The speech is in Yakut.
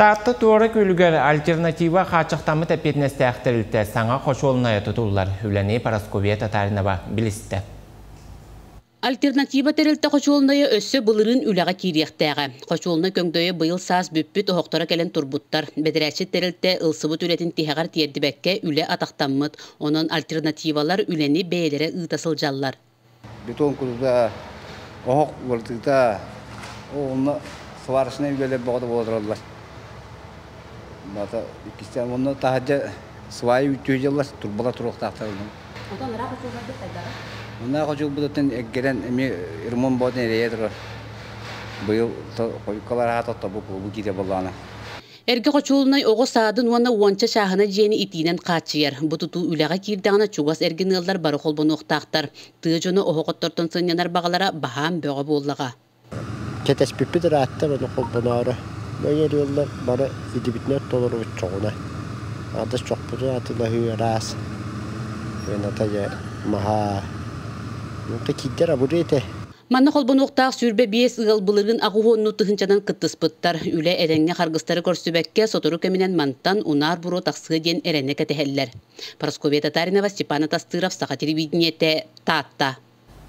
Таатта Туора Күөлүгэр Альтернатива хааччахтаммыт эппиэтинэстээх тэрилтэ саҥа хочуолунайа тутуллар. Үлэни Парасковья Татаринова билистэ. Альтернатива тэрилтэ хочуолунайа өссө былырыын үлэҕэ киириэхтээҕэ. Хочуолунай көҥдөйө быйыл саас бүппүт, оһохторо кэлэн турбуттар. Бэдэрээтчит тэрилтэ ылсыбыт үлэтин тиһэҕэр тиэрдибэккэ үлэ атахтаммыт. Онон альтернативалар үлэни бэйэлэрэ ыыта сылдьаллар. Бетон кутута, оһох уларытыыта, онно сварочнай үлэлэр бөҕөтө буола тураллар. Бата иккистээн онно таһырдьа свай үүттүү дьыллар турбалар туруохтаахтар. Онтон ыраах хочуолларбыт хайдаҕа? Ыраах хочуолбутуттан эргэрэн эмиэ ремонт боотун эрэйэ турар. Быйыл хойуккалар аата тобу бу киирэ буоллаҕына. Эргэ хочуолунай оҕо саадын уонна уонча чааһына дьиэни итиинэн хааччыйар. Бу тутуу үлэҕэ киирдэҕинэ чугас эргин ыаллар бары холбонуохтаахтар. Тыа дьоно оһох оттортон сынньанар баҕалара баһаам бөҕө буоллаҕа. Кэтэспиппит ыраатта баны холбоноору. Мөҥөр ыаллар бары идибитинэн толорубут чоҕуна. Адас чохпутун атыылаһыы араас. Ыаната дьэ маһа. Онто киирдэр абырыы этэ. Манна холбонуохтаах 25 ыал былырыын аҕыс тыһыынчанан кыттыспыттар. Үлэ эрэҥҥэ харгыстары көрсүбэккэ, сотору кэминэн мантан унаар буруо тахсыа диэн эрэнэ кэтэһэллэр. Парасковья Татаринова, Степан Атастыров, Саха телевидениетэ, Таатта.